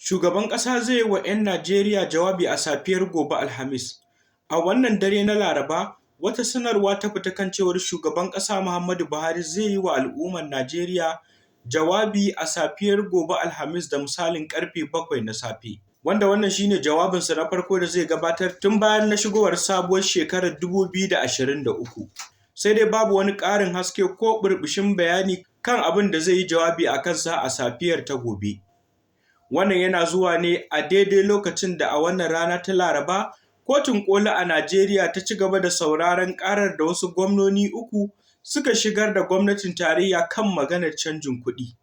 Shugaban ƙasa zai yi wa 'yan Najeriya jawabi a safiyar gobe Alhamis. A wannan dare na Laraba, wata sanarwa ta fita kan cewar Shugaban ƙasa Muhammadu Buhari zai yi wa al'ummar Najeriya jawabi a safiyar gobe Alhamis da misalin karfe 7 na safe. Wanda wannan shine jawabinsa na farko da zai gabatar tun bayan na shigowar sabuwar shekarar 2023. Sai dai babu wani ƙarin haske ko burbushin bayani kan abin da zai yi jawabi a kansa a safiyar ta gobe. Wannan yana zuwa ne a daidai lokacin da a wannan rana ta Laraba, Kotun Koli a Najeriya ta ci gaba da sauraron ƙarar da wasu gwamnoni uku suka shigar da gwamnatin tarayya kan maganar canjin kuɗi.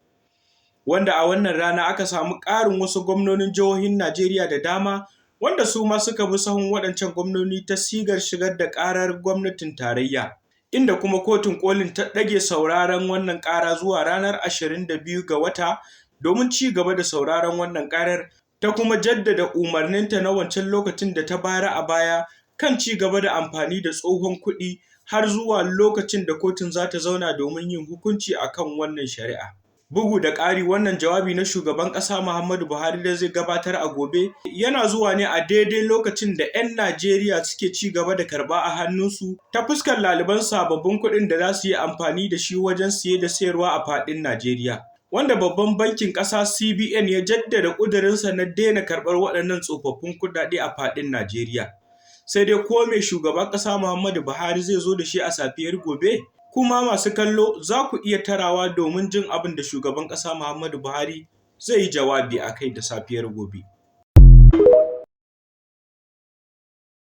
Wanda a wannan rana aka samu ƙarin wasu gwamnonin jihohin Najeriya da dama wanda su ma suka bi sahun waɗancan gwamnoni ta sigar shigar da ƙarar gwamnatin tarayya. Inda kuma Kotun Kolin ta ɗage sauraron wannan ƙara zuwa ranar 22 ga wata domin ci gaba da sauraron wannan ƙarar, ta kuma jaddada umarninta na wancan lokacin da ta bayar a baya kan ci gaba da amfani da tsohon kuɗi har zuwa lokacin da kotun za ta zauna domin yin hukunci akan wannan shari'a. Bugu da ƙari, wannan jawabi na shugaban ƙasa Muhammadu Buhari da zai gabatar a gobe yana zuwa ne a daidai lokacin da 'yan Najeriya suke ci gaba da karɓa a hannunsu ta fuskar laliban sababbin kuɗin da za su yi amfani da shi wajen siye da sayarwa a faɗin Najeriya. Wanda babban bankin ƙasa CBN ya jaddada ƙudurinsa na daina karɓar waɗannan tsofaffin kuɗaɗe a faɗin Najeriya. Sai dai ko me shugaban ƙasa Muhammadu Buhari zai zo da shi a safiyar gobe? Kuma masu kallo za ku iya tarawa domin jin abin da shugaban ƙasa Muhammadu Buhari zai yi jawabi a kai da safiyar gobe.